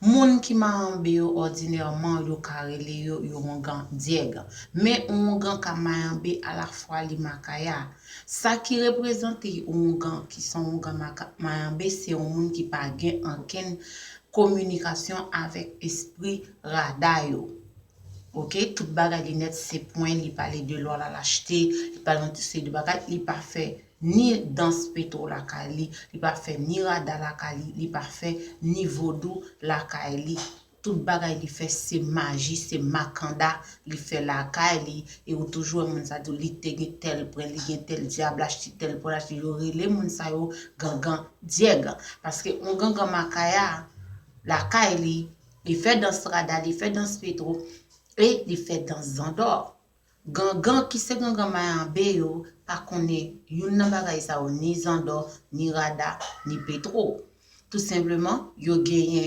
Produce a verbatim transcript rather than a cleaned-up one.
Moun ki mayanbe yo òdinèman yo ka rele yo yon oungan dyèg. Men yon oungan ka mayanbe alafwa li makaya. Sa ki reprezante yon oungan ki se yon oungan mayanbe, se yon moun ki pa gen ankenn kominikasyon avèk espri rada yo. Ok, tout bagay li nèt se pwen, li pale de lò, la lachte, li pale yon seri de bagay, li pa fè ni dans petwo lakay li, li pa fè ni rada lakay li, li pa fè ni vodou lakay li. Tout bagay li fè se maji, se makanda li fè lakay li. E ou toujou wè moun sa di w li te gen tèl pwen, li gen tèl dyab, l achte tèl pwen, l achte, yo rele moun sa yo gangan dyèg. Paske yon gangan makaya lakay li, li fè dans rada, li fè dans petwo, e li fè dans zandò. Gangan ki se gangan mayanbe yo pa konnen youn nan bagay sa yo, ni zandò, ni rada, ni petwo. Tou senpleman, yo genyen